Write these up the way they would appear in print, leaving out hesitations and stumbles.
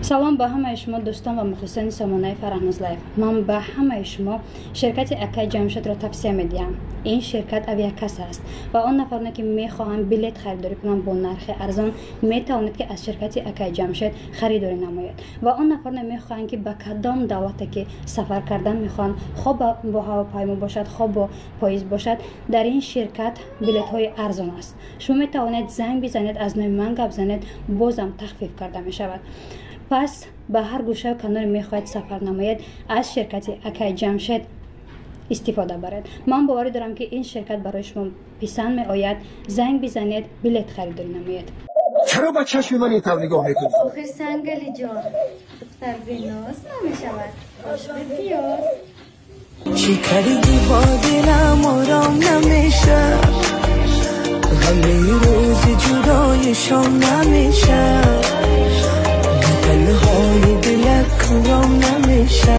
Салом ба ҳамаи шумо дӯстон ва мухлисони сомонаи Фарҳноз Лайф. Ман ба ҳамаи шумо ширкати Акай Ҷамшедро тавсия медиҳам. Ин ширкат авиакасса аст ва он нафароне ки мехоҳанд билет харидорӣ кунанд бо нархи арзон, метавонед ки аз ширкати Акай Ҷамшед харидорӣ намоед. Ва он нафароне мехоҳанд ки ба кадом давлате ки сафар кардан мехоҳанд, хоб бо ҳавопаймо бошад, хоб бо поезд бошад, дар ин ширкат билетҳои арзон аст. Шумо метавонед занг бизанед, аз номи ман гап занед, бозам тахфиф карда мешавад. Пас ба ҳар гӯшаю каноре мехоҳед сафар намоед, аз ширкати Акай Ҷамшед истифода баред. Ман боварӣ дорам ки ин ширкат барои шумо писанд меояд. Занг бизанед, билет харидорӣ намоед. Чаро ба чашми ман ин тавр нигоҳ мекунӣ? Охир Сангали ҷон, духтар беноз намешавад, ош бе пиёз. Чӣ кардӣ бо дилам ором намеша, ғами рӯзи ҷудоишон намеша, танҳои дилак ором намеша.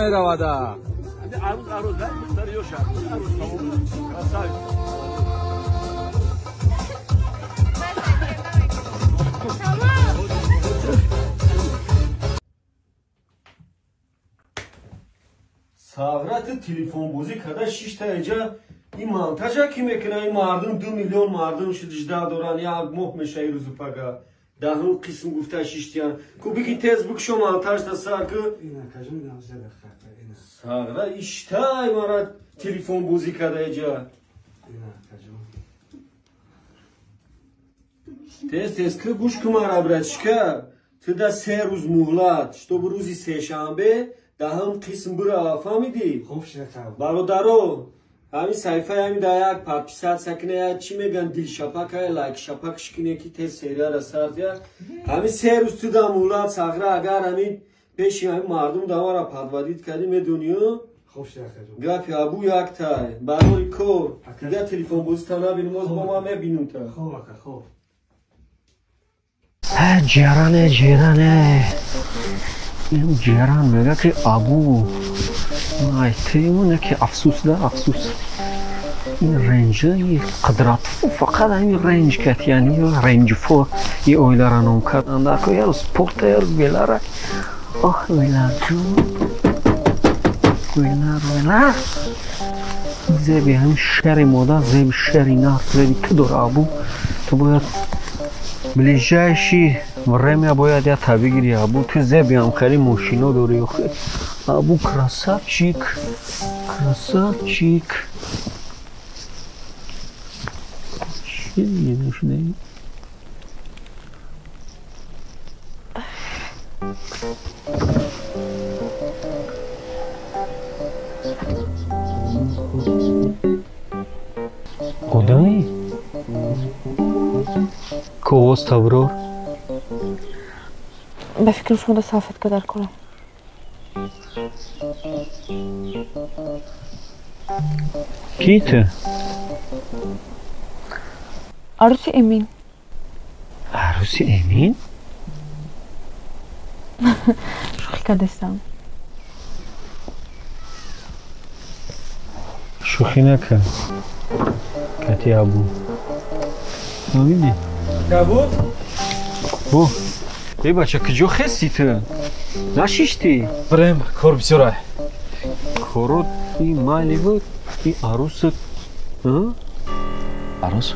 Меравада. Саврати телефонбозӣ карда шишта эҷа ин монтажа ки мекунад? Ин мардум 2 миллион мардум шидижда доранд, як моҳ мешаи рӯзу пага. Даҳум қисм гуфта шиштиян. Ку биги тез бикшо монтажта сар ку. Сағра иштай мара телефонбозӣ карда эҷа. Тез тез ку гӯш ку мара братишка. Ту да 3 рӯз муҳлат, чтобы рӯзи сешанбе даҳум қисм бирава, фаҳмидӣ? Бародаро, ҳамин саҳифаи ҳамин да як подписаться кина, як чӣ мегӯянд, дилшапакай, лайкшапакш кине ки тез серияра сар дия. Ҳамин 3 рӯз ту да муҳлат, Сағра, агар ҳамин пеши ҳамин мардум дамара подводить кардӣ, медонию? Гапи абу яктай, барои кор. Дига телефонбозита набинем, боз бо ман мебинум та. Ҷиране, ҷиране. Ҷиран мега ки абу ай тимоне ки афсус да афсус. Ин ренҷи қудратфу фақат ҳамин ренҷ кард, яъне ренҷфо и оилара ном карданд. Ако яр спорта, яр велара. Оҳ, веларҷон, велар, велар. Зеби ҳамин шери модар, зеби шери нар, зеби ту дора абу. Ту бояд ближайший время бояд я та бигири абу. Ту зеби ҳам хеле мошино дори охир. Абу красавчик, красавчик. Чӣ мешунавӣ? Одами? Ковоз таброр? Ба фикрам шумо да салфетка дар корам. Ки ту? Арӯси Эмин. Арӯси Эмин? Шӯхӣ кардастам. Шӯхӣ накард. Кати абу. Фаҳмидӣ? Абу? Бу. Эй бача, куҷо хести ту? Нашиштӣ? Бирем, кор бисёр ай. Корот и майли буд, и арӯсат. Арӯс?